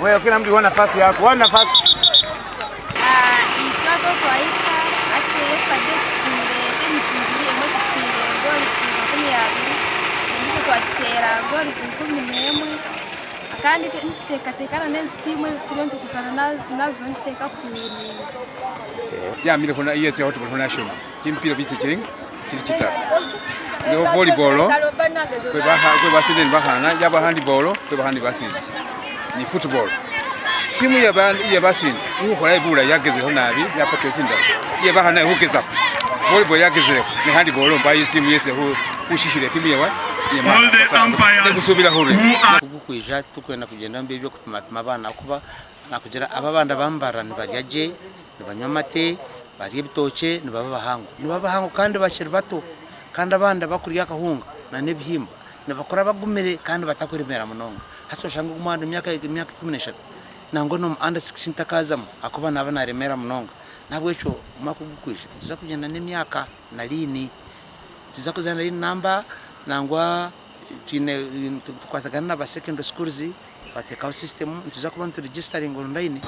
Wewe kila mtu nafasi yako, wana nafasi. Itwe ahu twahika hati yesterday tutiire games ibiri emwe tugitiire goals 20 endiijo twagiteera goals 11 kandi nituteekateeka n'ezi tiimu ezi turiyo nituzaana nazo nituteeka kuwininga. Yamile khuna iyetsa football khu national kimipira bitsa chili chili chitaru iliwo volleyball kwe basinde ni bakhana yaba handball kwe bakhana ni basinde ni football. Timu iye basinde ikhukhola bulayi yagezelekho nabi yapakile tsindala, iye bakhana ikhugezakho volleyball yagezelekho ne handball mbayo itimu yetse khushishila itimu yewa nekhusubila khuri Ogukwija turikwenda kugyenda omu by'okupimapima abaana ahakuba nakugira aba abandi abambara nibarya gye, nibanywa amate, barya ebitookye nibaba bahango. Nibaba bahango kandi bakiri bato kandi abandi abakurya akahunga n'ebihimba nibakura bagumire kandi batakuremera munonga. Hati noshanga ogu omwana emyaka 13 nangwa n'omu under 16 takazamu ahakuba naaba naremeera munonga. N'ahabw'ekyo omwaka ogukwija nituza kugyenda n'emyaka na liini. Nituza kuza na liini namba nangwa twine tukwatagana na ba secondary schools twateekaho system nituza kuba nitu registeringa online.